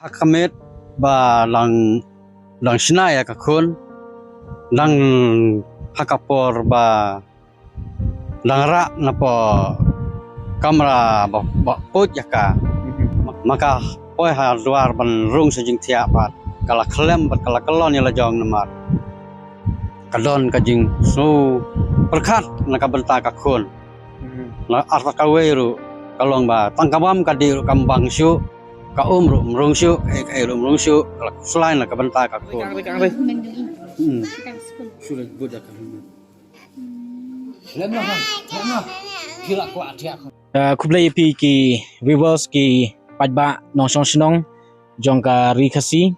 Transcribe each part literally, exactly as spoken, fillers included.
Ka miet ba dang, dang shna ïa ka khun, dang ha ka por ba dang rah na poh kamra ba, ba put ïa ka. Ma ka poi ha dwar ban rung sha jingthiah bad ka la khlem bad ka la kyllon ïa la jong namar ka don ka jingsngewpyrkhat na ka bynta ka khun. Na arta kawei ruh ka long ba tang ka bam ka dih ruh kam bang shuh, ka um ruh um rung shuh, ka ei ka ei ruh um rung shuh, ka la khuslai na ka bynta ka khun. Hmm. Uh, khublei ïa phi ki viewers ki paidbah nongshong shnong jong ka Ri Khasi.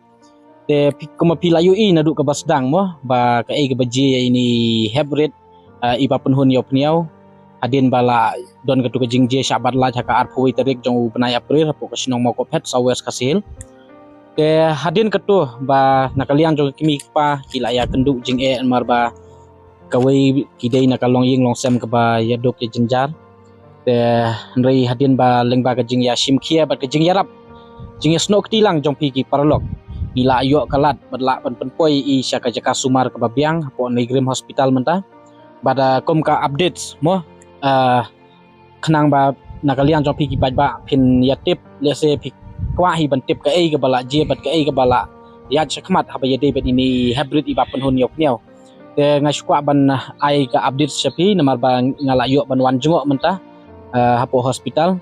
Te phi, kumba phi la ïohi naduh kaba sdang mo, ba kaei kaba jia ïa ine i hep rit, ah, iba pynhun ïa u pniaw. Hadien ba la don katu ka jingjia shah bad lait ha ka arphew wei tarik jong u bnai April hapoh ka shnong Mawkohphet, South West Khasi Hills. Te hadien katu ba na ka liang jong ka kmie kpa ki la ïakynduh jingeh namar ba kawei ki dei na ka longïing longsem kaba ïaduk ïajynjar. Te hynrei hadien ba lyngba ka jingïashim khia bad ka jingïarap, jingïasnoh kti lang jong phi ki paralok, ngi la ïoh ka lad bad lah ban pynpoi ïa i sha ka jaka sumar kaba biang hapoh NEIGRIHMS Hospital mynta. Bad, ah, kum ka updates mo, ah, khnang ba na ka liang jong phi ki paidbah phin ïa tip, lehse phi kwah hi ban tip kaei kaba la jia bad kaei kaba la ïaid shakhmat haba ïadei bad ine i hep rit iba pynhun ïa u pniaw. Te nga shu kwah ban, ah, ai ka update sha phi namar ba nga la ïoh ban wan jngoh mynta, ah, hapoh hospital.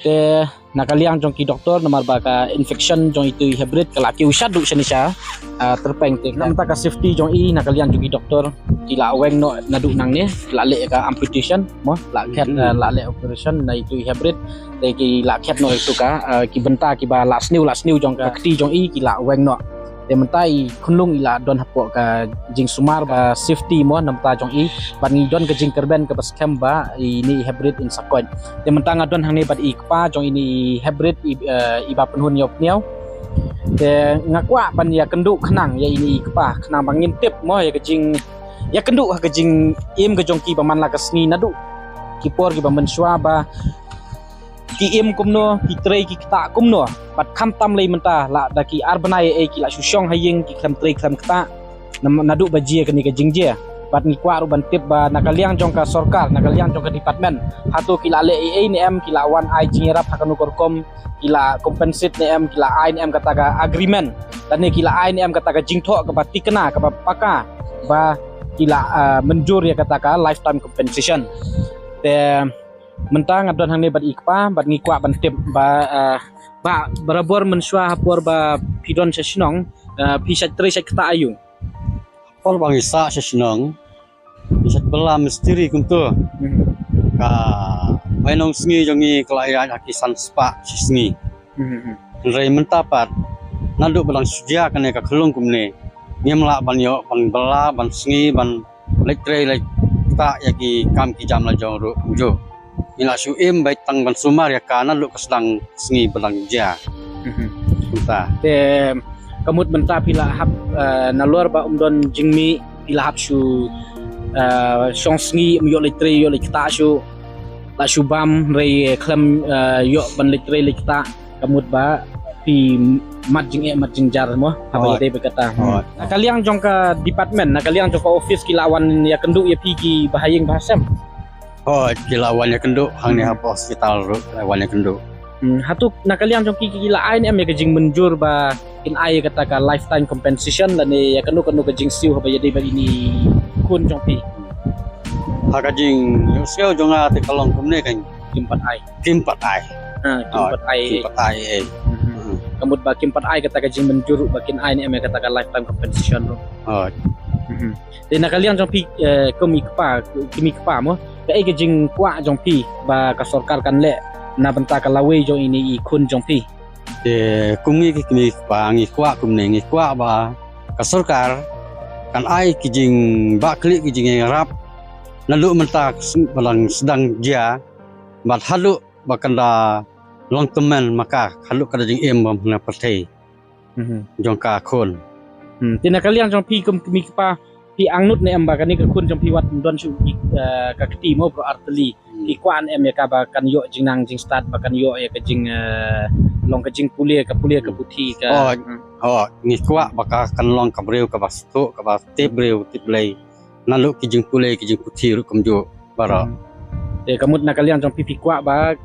Te na ka liang jong ki doktor namar ba ka infection jong itu i hep rit ka la kiew shaduh shane sha, ah, tyrpeng. Te namar ka safety jong i na ka liang jong ki doktor ki la weng noh naduh nangne, ki la leh ka amputation mo, la khet, ah, la leh operation na itu i hep rit. Te ki la khet noh itu ka, ah, ki bynta kiba la sniew, la sniew jong ka kti jong i ki la weng noh. Te mynta i khunlung i la don hapoh ka jingsumar ba safety mo na bynta jong i. Bad ngi don ka jingkyrmen kaba skhem ba ine i hep rit in sa koit. Te mynta nga don hangne bad i kpa jong ine i hep rit i, eh, iba pynhun ïa u pniaw. Te nga kwah ban ïakynduh khnang ïa ine i kpa khnang ba ngin tip mo ïa ka jing, ïakynduh ha ka jingim ka jong ki ba man la ka sngi naduh ki por kiba mynshuwa ba ki im kumno, ki trei ki ktah kumno. Bad khamtam lei mynta la da ki ar bnai ei ki la shu shong ha ïing ki khlem trei khlem ktah. Nam-, naduh ba jia kane ka jingjia. Bad ngi kwah ruh ban tip ba na ka liang jong ka sorkar, na ka liang jong ka department, hato ki la leh ei ei ne em, ki la wan ai jingïarap ha kano ka rukom, ki la compensate ne em, ki la ai ne em kata ka agreement, lane ki la ai ne em kata ka jingthoh kaba thikna, kaba paka ba ki la, ah, mynjur ïa kata ka lifetime compensation. Te mynta nga don hangne bad i kpa, bad ngi kwah ban tip ba, ah, ba barabor mynshuwa ha por ba phi don sha shnong, ah, phi shait trei shait ktah aïu? Por ba ngi sah sha shnong, ngi shait bylla mistri kumto. Hmm. Ka bainong sngi jong ngi ka la ïaid ha ki san spah shi sngi. Hmm, hmm. Hynrei mynta pat naduh ba dang shu jia kane ka khunlung kumne, ngim lah ban ïoh ban bylla, ban sngi, ban leit trei leit ktah ïa ki kam ki jam la jong ruh kumjuh. Ngi la shu im beit tang ban sumar ïa ka naduh ka sdang sngi ba dang jia. Mhm. Mynta. Te ka mut mynta phi la hap, eh, nalor ba ym don jingmih, phi la hap shu, eh, shong sngi, ym ïoh leit trei, ïoh leit ktah shuh. La shu bam, hynrei khlem, eh, ïoh ban leit trei leit ktah. Ka mut ba phi mad jingeh mad jingjar mo, haba ïadei bad kata. Hooid. Na ka liang jong ka department, na ka liang jong ka office ki la wan ïakynduh ïa phi ki bahaïing bahasem? Hooid, ki la wan ïakynduh, hangne hapoh hospital ruh ki la wan ïakynduh. Hmm, hato na ka liang jong ki, ki la ai ne em ïa ka jingmynjur ba kin ai ïa kata ka lifetime compensation lane ïa kano kano ka jingsiew haba ïadei bad ine i khun jong phi? Ha ka jingïohsngew jong nga te ka long kumne kan. Kim pat ai. Kim pat ai. Ha, kim pat ai. Kim pat ai, eh. Mhm. Hmm. Ka mut ba kim pat ai kata ka jingmynjur ba kin ai ne em ïa kata ka lifetime compensation ruh. Hooid. Mhm. Te na ka liang jong phi, eh, kum i kpa, kum i kpa mo, kaei ka jingkwah jong phi ba ka sorkar kan leh na bynta ka lawei jong ine i khun jong phi? Te kum ngi ki kmie ki kpa ngi kwah kumne, ngi kwah ba ka sorkar kan ai ki jingbahkhlieh ki jingïarap naduh mynta ba dang sdang jia bad haduh ba kan da long tymmen ma ka, haduh ka da jingim bym hana pyrthei. Mhm. Jong ka khun. Hmm, te na ka liang jong phi kum kmie ki kpa, Ki angnud ne em ba kane ka khun jong phi wat don shuh ki, eh, ka kti mo bro arteli. Hmm. Ki kwah ne em ïa ka ba kan ïoh jingnang jingstad ba kan ïoh ïa ka jing, eh, long ka jingpule ka pule ka puthi ka. Oh, oh, ngi kwah ba ka kan long ka briew kaba suk kaba tip briew tip Blei. Naduh ki jingpule ki jingputhi ruh kumjuh baroh. Hmm. Te ka mut na ka liang jong phi phi kwah ba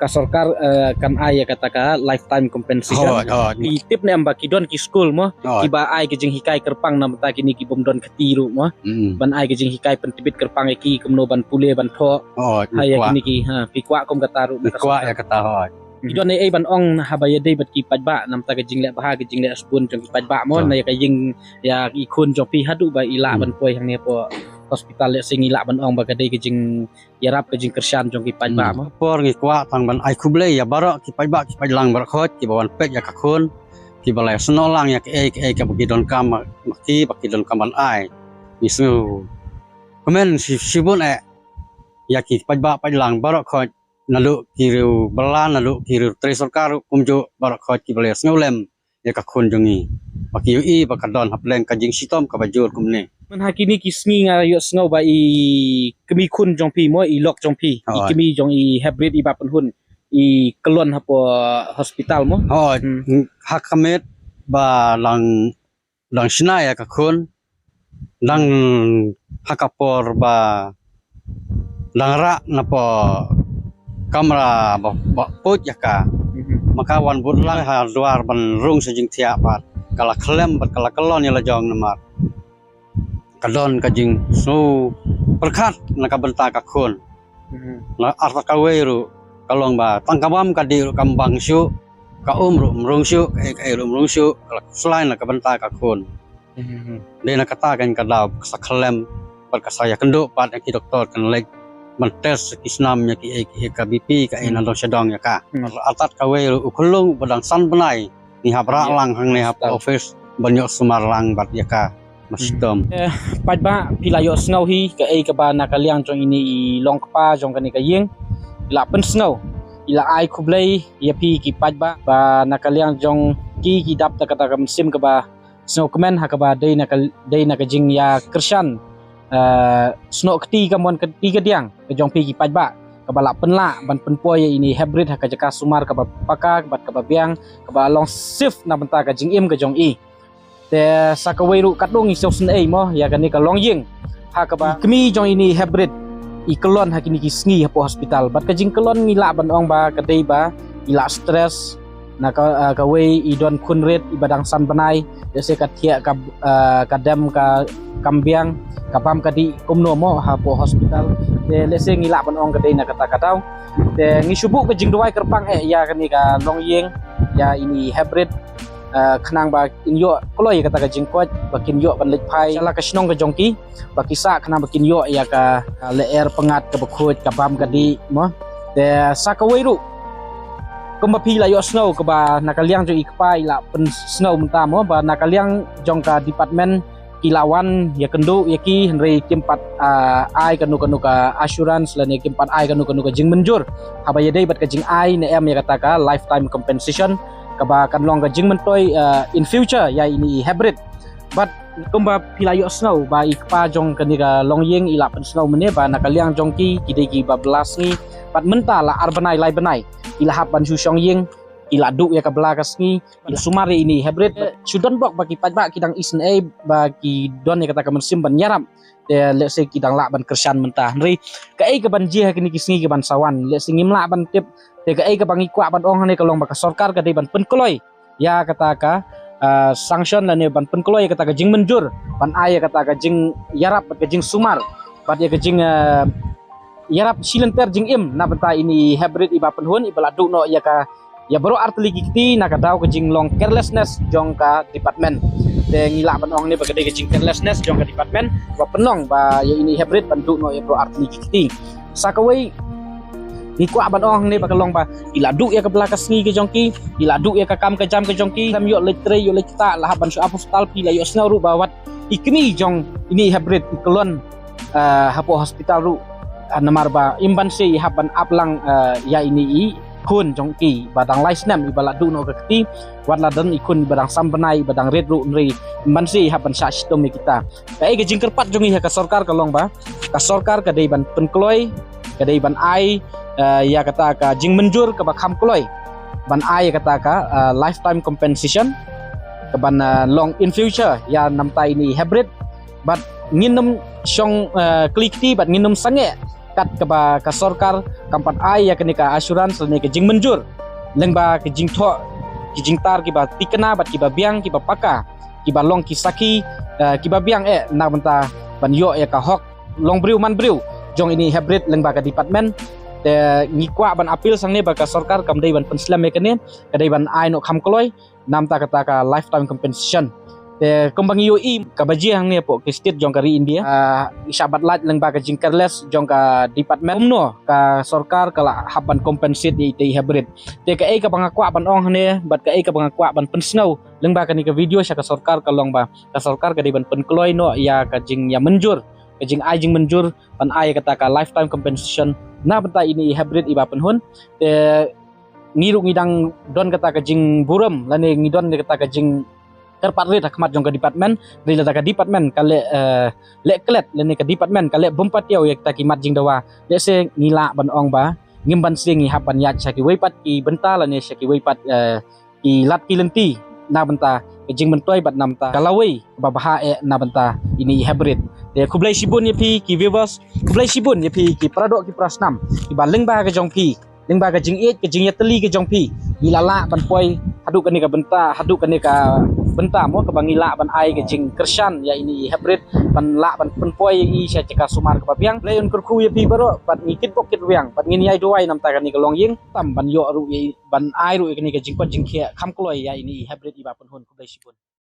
ka sorkar, eh, kan ai ïa kata ka lifetime compensation. Hooid, hooid. Phi tip ne em ba ki don ki skul mo, hooid, kiba ai ki jinghikai kyrpang na bynta kine ki bym don kti ruh mo. Hmm. Ban ai ki jinghikai pyntbit kyrpang ïa ki kumno ban pule ban thoh. Hooid, ha ïa kine ki, ha, phi kwah kum kata ruh na ka sorkar. Phi kwah ïa kata, hooid. Ki don ei ei ban ong haba ïadei bad ki paidbah na bynta ka jingleh bha ka jingleh sbun jong ki paidbah mo, na ïa ka ïing ïa i khun jong phi haduh ba i lah ban poi hangne hapoh hospital, lehse ngi lah ban ong ba ka dei ka jing ïarap ka jingkyrshan jong ki paidbah mo. Por ngi kwah tang ban ai khublei ïa baroh ki paidbah ki paidlang baroh khoit kiba wan peit ïa ka khun, kiba la ïasnoh lang ïa kaei kaei kaba ki donkam ma ki ba ki donkam ban ai. Ngi sngewkmen shi, shibun eh ïa ki paidbah paidlang baroh khoit, naduh ki riew bylla, naduh ki riew trei sorkar kumjuh baroh khoit kiba la ïasngewlem ïa ka khun jong ngi ba ki ïohi ba ka don hapdeng ka jingshitom kaba jur kumne. Mynha kine ki sngi nga ïohsngew ba i kmie khun jong phi mo, i lok jong phi, i kmie jong i Hebrid iba pynhun, i kyllon hapoh hospital mo. Hooid, ha ka miet ba dang, dang shna ïa ka khun, dang ha ka por ba dang rah napoh kamra ba, ba put ïa ka. Mhm. Ma ka wan bud lang ha duar ban rung sa jingthiah bad ka la khlem bad ka la kyllon ïa la jong namar ka don ka jingsngewpyrkhat na ka bynta ka khun. Mhm. Na artat kawei ruh ka long ba tang ka bam ka dih ruh kam bang shuh, ka um ruh um rung shuh, kaei kaei ruh um rung shuh, ka la khuslai na ka bynta ka khun. Mhm. Dei na kata ka ïing ka daw ka sa khlem bad ka sa ïakynduh pat ïa ki doktor kan leit ban test ki snam ïa ki, ïa ki, ïa ka B P kaei na dong sha dong ïa ka. Mhm. Artat kawei ruh u khyllung ba dang san bnai ngi hap rah lang hangne hapoh office ban ïoh sumar lang bad ïa ka. Mashitom. Eh, paidbah phi la ïohsngew hi kaei kaba na ka liang jong ine i long kpa jong kane ka ïing i la pynsngew, i la ai khublei ïa phi ki paidbah ba na ka liang jong ki ki dap da kata ka mynsiem kaba sngewkmen ha kaba dei na ka, dei na ka jingïakyrshan, eh, snoh kti ka mon kti ka diang ka jong phi ki paidbah kaba la pynlah ban pynpoi ïa ine i Hebrid ha ka jaka sumar kaba paka bad kaba biang kaba long safe na bynta ka jingim ka jong i. Te sa kawei ruh katno ngi sngewsynei mo ïa kane ka longïing ha kaba i kmie jong ine i Hebrid i kyllon ha kine ki sngi hapoh hospital. Bad ka jingkyllon ngi lah ban ong ba ka dei ba i la stress na ka, ah, kawei i don khun rit iba dang san bnai, lehse ka thiah ka, ah, ka dem ka kam biang, ka bam ka dih kumno mo hapoh hospital. Te lehse ngi lah ban ong ka dei na kata ka daw. Te ngi shu buh ka jingduwai kyrpang eh ïa kane ka longïing, ïa ine i Hebrid, eh, khnang ba kin ïoh kloi ïa kata ka jingkoit, ba kin ïoh ban leit phai sha la ka shnong ka jong ki, ba ki sah khnang ba kin ïoh ïa ka, eh, lyer pyngngad kaba khuid, ka bam ka dih mo. Te sa kawei ruh kumba phi la ïohsngew kaba na ka liang jong i kpa i la pynsngew mynta mo ba na ka liang jong ka department ki la wan ïakynduh ïa ki hynrei kim pat, ah, ai kano kano ka assurance lane kim pat ai kano kano ka jingmynjur haba ïadei bad ka jingai ne em ïa kata ka lifetime compensation kaba kan long ka jingmyntoi, ah, in future ïa ine i Hebrid. Bad kumba phi la ïohsngew ba i kpa jong kane ka longïing i la pynsngew mynne ba na ka liang jong ki ki dei kiba bylla sngi bad mynta la ar bnai lai bnai ki la hap ban shu shong ïing, ki la duh ïa ka bylla ka sngi, ki la sumar ïa ine i Hebrid. Shu don bok ba ki paidbah ki dang isynei ba ki don ïa kata ka mynsiem ban ïarap. Te lehse ki dang lah ban kyrshan mynta. Hynrei kaei kaban jia ha kine ki sngi kaban sa wan, lehse ngim lah ban tip. Te kaei kaba ngi kwah ban ong hangne ka long ba ka sorkar ka dei ban pynkloi ïa kata ka, ah, sanction lane ban pynkloi ïa kata ka jingmynjur ban ai ïa kata ka jingïarap bad ka jingsumar bad ïa ka jing, ah, ïarap shilynter jingim na bynta ine i Hebrid iba pynhun iba la duh noh ïa ka, ïa baroh artylli ki kti na ka daw ka jinglong carelessness jong ka department. Te ngi lah ban ong ne ba ka dei ka jing carelessness jong ka department ba pynlong ba ïa ine i Hebrid ban duh noh ïa baroh artylli ki kti. Sa kawei ngi kwah ban ong ne ba ka long ba i la duh ïa ka bylla ka sngi ka jong ki, i la duh ïa ka kam ka jam ka jong ki, kam ïoh leit trei ïoh leit ktah la hap ban shu ap hospital, phi la ïohsngew ruh ba wat i kmie jong ine i Hebrid i kyllon, ah, hapoh hospital ruh, ah, namar ba im ban se i hap ban ap lang, ah, ïa ine i khun jong ki ba dang lai snem iba la duh noh ka kti, wat la don i khun iba dang sam bnai iba dang rit ruh, hynrei mynsi hap ban shah shitom ïa kita. Kaei ka jingkyrpad jong ngi ha ka sorkar ka long ba ka sorkar ka dei ban pynkloi, ka dei ban ai, eh, ïa kata ka jingmynjur kaba kham kloi ban ai ïa kata ka, eh, lifetime compensation kaban, eh, long in future ïa namta ine i hybrid. Bad ngin ym shong, eh, kli kti bad ngin ym sangeh kat kaba ka sorkar kam pat ai ïa kane ka assurance lane ka jingmynjur lyngba ka jingthoh ki jingtar kiba tikna bad kiba biang kiba paka, kiba long ki sakhi, eh, kiba biang eh na bynta ban ïoh ïa ka hok long briew man briew jong ine i hybrid lyngba ka department. Te ngi kwah ban appeal shangne ba ka sorkar kam dei ban pynslem ïa kane, ka dei ban ai noh kham kloi namta kata ka lifetime compensation. Te kumba ngi ïohi kaba jia hangne hapoh ki state jong ka ri India, ah, i shah bat lait lyngba ka jingcareless jong ka department. Kumno ka sorkar ka la hap ban compensate ïa ita i hybrid. Te kaei kaba nga kwah ban ong hangne bad kaei kaba nga kwah ban pynsngew lyngba kane ka video sha ka sorkar ka long ba ka sorkar ka dei ban pynkloi noh ïa ka jingïamynjur, ka jingai jingmynjur ban ai kata ka lifetime compensation na bynta ine i hybrid iba pynhun. Te ngi ruh ngi dang don kata ka jingburom lane ngi don kata ka jingkyrpad rit ha khmat jong ka department. Hynrei lada ka department ka leh, eh, leh klet lane ka department ka leh bym patiaw ïa kita ki mat jingdawa, lehse ngi lah ban ong ba ngim banse ngi hap ban ïaid sha kiwei pat ki bynta lane sha kiwei pat, eh, ki lad ki lynti na bynta ka jingmyntoi bad na bynta ka lawei ba bha eh na bynta ine i hybrid. Te khublei shibun ïa phi ki viewers, khublei shibun ïa phi ki paradoh ki parasnam kiba lyngba ka jong phi, lyngba ka jingïeit ka jingïatylli ka jong phi, ngi la lah ban poi haduh kane ka bynta, haduh kane ka bynta mo kaba ngi lah ban ai ka jingkyrshan ïa ine i hybrid ban lah ban pynpoi ïa i sha jaka sumar kaba biang. Khublei un kyrkhu ïa phi baroh bad ngi kitbok kitrwiang bad ngin ïai duwai namta kane ka longïing tam ban ïoh ruh ïa i, ban ai ruh ïa kane ka jingkot jingkhiah kham kloi ïa ine i hybrid iba pynhun. Khublei shibun.